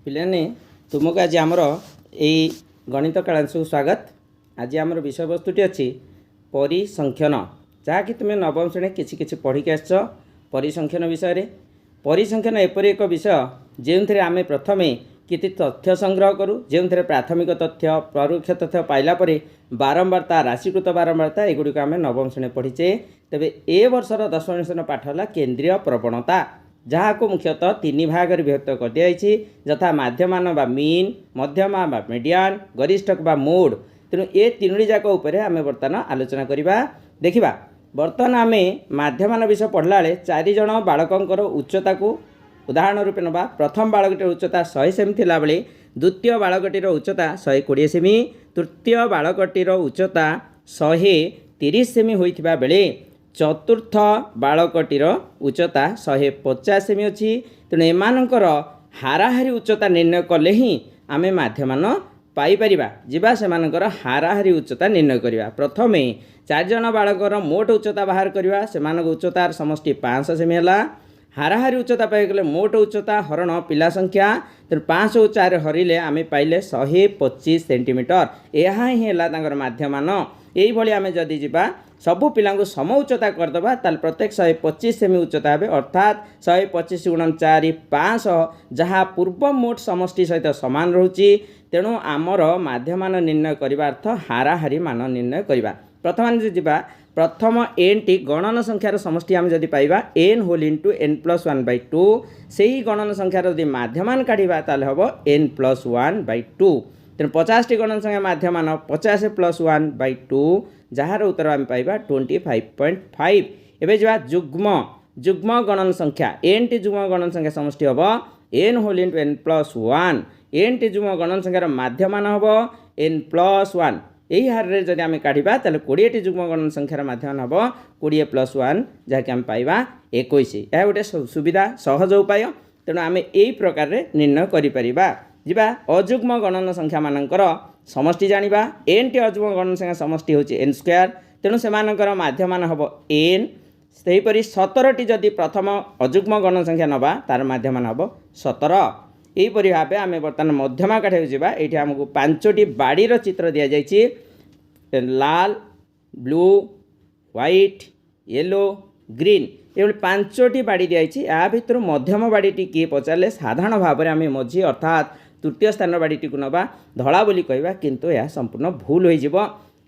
ପିଲାମାନେ, ତୁମକୁ ଆଜି ଆମର ଏଇ ଗଣିତ କାଳାଂଶକୁ ସ୍ୱାଗତ। ଆଜି ଆମର ବିଷୟବସ୍ତୁଟି ଅଛି ପରିସଂଖ୍ୟନ, ଯାହାକି ତୁମେ ନବମ ଶ୍ରେଣୀ କିଛି କିଛି ପଢ଼ିକି ଆସିଛ ପରିସଂଖ୍ୟନ ବିଷୟରେ। ପରିସଂଖ୍ୟନ ଏପରି ଏକ ବିଷୟ ଯେଉଁଥିରେ ଆମେ ପ୍ରଥମେ କିଛି ତଥ୍ୟ ସଂଗ୍ରହ କରୁ, ଯେଉଁଥିରେ ପ୍ରାଥମିକ ତଥ୍ୟ, ପରୋକ୍ଷ ତଥ୍ୟ ପାଇଲା ପରେ ବାରମ୍ବାରତା, ରାଶିକୃତ ବାରମ୍ବାରତା, ଏଗୁଡ଼ିକ ଆମେ ନବମ ଶ୍ରେଣୀ ପଢ଼ିଛେ। ତେବେ ଏ ବର୍ଷର ଦଶମ ଶ୍ରେଣୀ ପାଠ ହେଲା କେନ୍ଦ୍ରୀୟ ପ୍ରବଣତା, ଯାହାକୁ ମୁଖ୍ୟତଃ ତିନି ଭାଗରେ ବିଭକ୍ତ କରିଦିଆଯାଇଛି, ଯଥା ମାଧ୍ୟମାନ ବା ମିନ୍, ମଧ୍ୟମା ବା ମିଡ଼ିଆନ୍, ଗରିଷ୍ଠକ ବା ମୋଡ୍। ତେଣୁ ଏ ତିନୋଟି ଯାକ ଉପରେ ଆମେ ବର୍ତ୍ତମାନ ଆଲୋଚନା କରିବା। ଦେଖିବା, ବର୍ତ୍ତମାନ ଆମେ ମାଧ୍ୟମାନ ବିଷୟ ପଢ଼ିଲା ବେଳେ ଚାରିଜଣ ବାଳକଙ୍କର ଉଚ୍ଚତାକୁ ଉଦାହରଣ ରୂପେ ନେବା। ପ୍ରଥମ ବାଳକଟିର ଉଚ୍ଚତା 100 ସେମି ଥିଲାବେଳେ ଦ୍ୱିତୀୟ ବାଳକଟିର ଉଚ୍ଚତା 120 ସେମି, ତୃତୀୟ ବାଳକଟିର ଉଚ୍ଚତା 130 ସେମି ହୋଇଥିବା ବେଳେ ଚତୁର୍ଥ ବାଳକଟିର ଉଚ୍ଚତା 150 ସେମି ଅଛି। ତେଣୁ ଏମାନଙ୍କର ହାରାହାରି ଉଚ୍ଚତା ନିର୍ଣ୍ଣୟ କଲେ ହିଁ ଆମେ ମାଧ୍ୟମାନ ପାଇପାରିବା। ଯିବା, ସେମାନଙ୍କର ହାରାହାରି ଉଚ୍ଚତା ନିର୍ଣ୍ଣୟ କରିବା। ପ୍ରଥମେ ଚାରିଜଣ ବାଳକର ମୋଟ ଉଚ୍ଚତା ବାହାର କରିବା। ସେମାନଙ୍କ ଉଚ୍ଚତାର ସମଷ୍ଟି 500 ସେମି ହେଲା। ହାରାହାରି ଉଚ୍ଚତା ପାଇବାକୁ ଗଲେ ମୋଟ ଉଚ୍ଚତା ହରଣ ପିଲା ସଂଖ୍ୟା। ତେଣୁ 500 ଚାରି ହରିଲେ ଆମେ ପାଇଲେ 125 ସେଣ୍ଟିମିଟର। ଏହା ହିଁ ହେଲା ତାଙ୍କର ମାଧ୍ୟମାନ। ଏଇଭଳି ଆମେ ଯଦି ଯିବା, ସବୁ ପିଲାଙ୍କୁ ସମ ଉଚ୍ଚତା କରିଦେବା, ତାହେଲେ ପ୍ରତ୍ୟେକ 125 ସେମି ଉଚ୍ଚତା ହେବେ। ଅର୍ଥାତ୍ 125 ଗୁଣନ 4 500, ଯାହା ପୂର୍ବ ମୋଟ ସମଷ୍ଟି ସହିତ ସମାନ ରହୁଛି। ତେଣୁ ଆମର ମାଧ୍ୟମାନ ନିର୍ଣ୍ଣୟ କରିବା ଅର୍ଥ ହାରାହାରି ମାନ ନିର୍ଣ୍ଣୟ କରିବା। ପ୍ରଥମେ ଯଦି ଯିବା, ପ୍ରଥମ ଏନ୍ଟି ଗଣନ ସଂଖ୍ୟାର ସମଷ୍ଟି ଆମେ ଯଦି ପାଇବା n whole into n plus one by two, ସେହି ଗଣନ ସଂଖ୍ୟାର ଯଦି ମାଧ୍ୟମାନ କାଢ଼ିବା, ତାହେଲେ ହେବ N plus one by two. ତେଣୁ 50ଟି ଗଣନ ସଂଖ୍ୟା ମାଧ୍ୟମାନ 50 ପ୍ଲସ୍ ୱାନ୍ ବାଇ ଟୁ, ଯାହାର ଉତ୍ତର ଆମେ ପାଇବା 25.5। ଏବେ ଯିବା ଯୁଗ୍ମ ଗଣନ ସଂଖ୍ୟା। ଏନ୍ଟି ଯୁଗ୍ମ ଗଣନ ସଂଖ୍ୟା ସମଷ୍ଟି ହେବ n whole into n plus one. NT ଯୁଗ୍ମ ଗଣନ ସଂଖ୍ୟାର ମାଧ୍ୟମାନ ହେବ ଏନ୍ ପ୍ଲସ୍ ୱାନ୍। ଏହି ହାରରେ ଯଦି ଆମେ କାଢ଼ିବା, ତାହେଲେ 20ଟି ଯୁଗ୍ମ ଗଣନ ସଂଖ୍ୟାର ମାଧ୍ୟମାନ ହେବ 20 ପ୍ଲସ୍ ୱାନ୍, ଯାହାକି ଆମେ ପାଇବା 21। ଏହା ଗୋଟେ ସୁବିଧା ସହଜ ଉପାୟ। ତେଣୁ ଆମେ ଏଇ ପ୍ରକାରରେ ନିର୍ଣ୍ଣୟ କରିପାରିବା। ଯିବା, ଅଯୁଗ୍ମ ଗଣନ ସଂଖ୍ୟାମାନଙ୍କର ସମଷ୍ଟି ଜାଣିବା। ଏନ୍ଟି ଅଯୁଗ୍ମ ଗଣନ ସଂଖ୍ୟା ସମଷ୍ଟି ହେଉଛି ଏନ୍ ସ୍କୋୟାର। ତେଣୁ ସେମାନଙ୍କର ମାଧ୍ୟମାନ ହେବ ଏନ୍। ସେହିପରି 17ଟି ଯଦି ପ୍ରଥମ ଅଯୁଗ୍ମ ଗଣନ ସଂଖ୍ୟା ନେବା, ତାର ମାଧ୍ୟମାନ ହେବ 17। ଏହିପରି ଭାବେ ଆମେ ବର୍ତ୍ତମାନ ମଧ୍ୟମା କାଢ଼ିବାକୁ ଯିବା। ଏଇଠି ଆମକୁ ପାଞ୍ଚଟି ବାଡ଼ିର ଚିତ୍ର ଦିଆଯାଇଛି, ଲାଲ, ବ୍ଲୁ, ହ୍ୱାଇଟ୍, ୟେଲୋ, ଗ୍ରୀନ୍, ଏଭଳି ପାଞ୍ଚଟି ବାଡ଼ି ଦିଆଯାଇଛି। ଏହା ଭିତରୁ ମଧ୍ୟମ ବାଡ଼ିଟି କିଏ ପଚାରିଲେ ସାଧାରଣ ଭାବରେ ଆମେ ମଝି ଅର୍ଥାତ୍ ତୃତୀୟ ସ୍ଥାନର ବାଡ଼ିଟିକୁ ନେବା, ଧଳା ବୋଲି କହିବା। କିନ୍ତୁ ଏହା ସମ୍ପୂର୍ଣ୍ଣ ଭୁଲ ହୋଇଯିବ,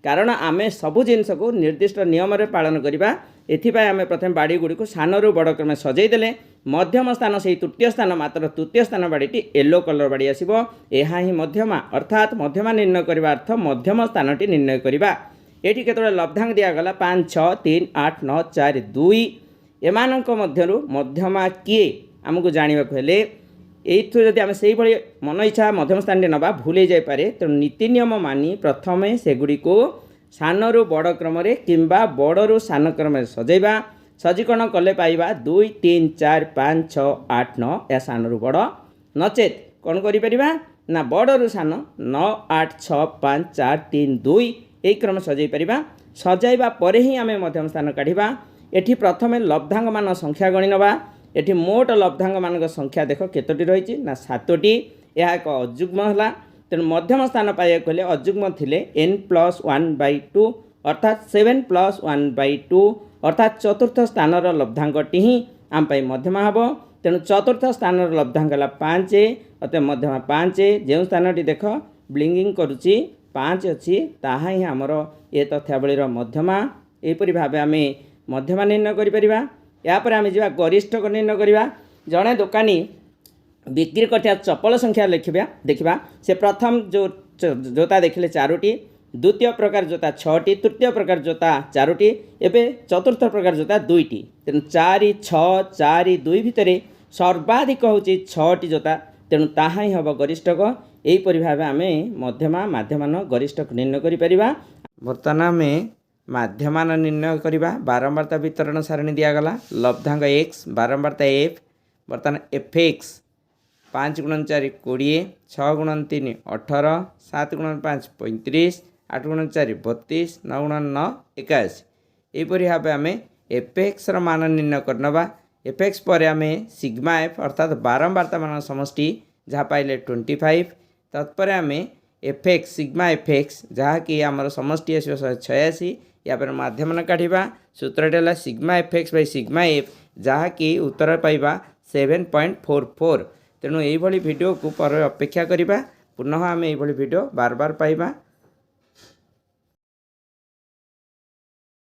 କାରଣ ଆମେ ସବୁ ଜିନିଷକୁ ନିର୍ଦ୍ଦିଷ୍ଟ ନିୟମରେ ପାଳନ କରିବା। ଏଥିପାଇଁ ଆମେ ପ୍ରଥମେ ବାଡ଼ି ଗୁଡ଼ିକୁ ସାନରୁ ବଡ଼ କ୍ରମେ ସଜେଇ ଦେଲେ ମଧ୍ୟମ ସ୍ଥାନ ସେଇ ତୃତୀୟ ସ୍ଥାନ, ମାତ୍ର ତୃତୀୟ ସ୍ଥାନ ବାଡ଼ିଟି ୟେଲୋ କଲର୍ ବାଡ଼ି ଆସିବ। ଏହା ହିଁ ମଧ୍ୟମା। ଅର୍ଥାତ୍ ମଧ୍ୟମା ନିର୍ଣ୍ଣୟ କରିବା ଅର୍ଥ ମଧ୍ୟମ ସ୍ଥାନଟି ନିର୍ଣ୍ଣୟ କରିବା। ଏଠି କେତେବେଳେ ଲବ୍ଧାଙ୍କ ଦିଆଗଲା 5, 6, 3, 8, 9, 4, 2, ଏମାନଙ୍କ ମଧ୍ୟରୁ ମଧ୍ୟମା କିଏ ଆମକୁ ଜାଣିବାକୁ ହେଲେ ଏଇଥିରୁ ଯଦି ଆମେ ସେଇଭଳି ମନ ଇଚ୍ଛା ମଧ୍ୟମ ସ୍ଥାନଟି ନେବା, ଭୁଲ ହେଇଯାଇପାରେ। ତେଣୁ ନୀତି ନିୟମ ମାନି ପ୍ରଥମେ ସେଗୁଡ଼ିକୁ ସାନରୁ ବଡ଼ କ୍ରମରେ କିମ୍ବା ବଡ଼ରୁ ସାନ କ୍ରମରେ ସଜେଇବା। ସଜୀକରଣ କଲେ ପାଇବା 2, 3, 4, 5, 6, 8, 9, ଏହା ସାନରୁ ବଡ଼। ନଚେତ୍ କ'ଣ କରିପାରିବା ନା ବଡ଼ରୁ ସାନ 9, 8, 6, 5, 4, 3, 2, ଏହି କ୍ରମ ସଜେଇ ପାରିବା। ସଜାଇବା ପରେ ହିଁ ଆମେ ମଧ୍ୟମ ସ୍ଥାନ କାଢ଼ିବା। ଏଠି ପ୍ରଥମେ ଲବ୍ଧାଙ୍କମାନ ସଂଖ୍ୟା ଗଣି ନେବା। ଏଠି ମୋଟ ଲବ୍ଧାଙ୍କମାନଙ୍କ ସଂଖ୍ୟା ଦେଖ କେତୋଟି ରହିଛି ନା ସାତୋଟି। ଏହା ଏକ ଅଯୁଗ୍ମ ହେଲା। ତେଣୁ ମଧ୍ୟମ ସ୍ଥାନ ପାଇବାକୁ ହେଲେ ଅଯୁଗ୍ମ ଥିଲେ n plus one by two, ଅର୍ଥାତ୍ seven plus one by two, ଅର୍ଥାତ୍ ଚତୁର୍ଥ ସ୍ଥାନର ଲବ୍ଧାଙ୍କଟି ହିଁ ଆମ ପାଇଁ ମଧ୍ୟମା ହେବ। ତେଣୁ ଚତୁର୍ଥ ସ୍ଥାନର ଲବ୍ଧାଙ୍କ ହେଲା 5, ଅତଏବ ମଧ୍ୟମା 5। ଯେଉଁ ସ୍ଥାନଟି ଦେଖ ବ୍ଲିଙ୍କିଂ କରୁଛି, 5 ଅଛି, ତାହା ହିଁ ଆମର ଏ ତଥ୍ୟାବଳୀର ମଧ୍ୟମା। ଏହିପରି ଭାବେ ଆମେ ମଧ୍ୟମା ନିର୍ଣ୍ଣୟ କରିପାରିବା। ଏହାପରେ ଆମେ ଯିବା, ଗରିଷ୍ଠକ ନିର୍ଣ୍ଣୟ କରିବା। ଜଣେ ଦୋକାନୀ ବିକ୍ରି କରିଥିବା ଚପଲ ସଂଖ୍ୟା ଲେଖିବା। ଦେଖିବା, ସେ ପ୍ରଥମ ଯେଉଁ ଜୋତା ଦେଖିଲେ ଚାରୋଟି, ଦ୍ୱିତୀୟ ପ୍ରକାର ଜୋତା ଛଅଟି, ତୃତୀୟ ପ୍ରକାର ଜୋତା ଚାରୋଟି, ଏବେ ଚତୁର୍ଥ ପ୍ରକାର ଜୋତା ଦୁଇଟି। ତେଣୁ 4, 6, 4, 2 ଭିତରେ ସର୍ବାଧିକ ହେଉଛି ଛଅଟି ଜୋତା। ତେଣୁ ତାହା ହିଁ ହେବ ଗରିଷ୍ଠକ। ଏହିପରି ଭାବେ ଆମେ ମଧ୍ୟମା, ମାଧ୍ୟମାନ, ଗରିଷ୍ଠକ ନିର୍ଣ୍ଣୟ କରିପାରିବା। ବର୍ତ୍ତମାନ ଆମେ ମାଧ୍ୟମାନ ନିର୍ଣ୍ଣୟ କରିବା। ବାରମ୍ବାରତା ବିତରଣ ସାରଣୀ ଦିଆଗଲା, ଲବ୍ଧାଙ୍କ ଏକ୍ସ, ବାରମ୍ବାରତା ଏଫ୍। ବର୍ତ୍ତମାନ ଏଫ୍ ଏକ୍ସ 5 ଗୁଣନ 4 20, 6 ଗୁଣନ 3 18, 7 ଗୁଣନ 5 35, 8 ଗୁଣନ 4 32, 9 ଗୁଣନ 9 81। ଏହିପରି ଭାବେ ଆମେ ଏଫ୍ ଏକ୍ସର ମାନ ନିର୍ଣ୍ଣୟ କରିନେବା। ଏଫ୍ ଏକ୍ସ ପରେ ଆମେ ସିଗ୍ମା ଏଫ୍ ଅର୍ଥାତ୍ ବାରମ୍ବାରତା ମାନ ସମଷ୍ଟି ଯାହା ପାଇଲେ 25। ତତ୍ପରେ ଆମେ F X, sigma F X, ଯାହାକି ଆମର ସମଷ୍ଟି ଆସିବ 186। ୟାପରେ ମାଧ୍ୟମାନ କାଢ଼ିବା। ସୂତ୍ରଟି ହେଲା sigma F X by sigma F, ଯାହାକି ଉତ୍ତର ପାଇବା 7.44। ତେଣୁ ଏଇଭଳି ଭିଡ଼ିଓକୁ ପରେ ଅପେକ୍ଷା କରିବା। ପୁନଃ ଆମେ ଏଇଭଳି ଭିଡ଼ିଓ ବାର ବାର ପାଇବା।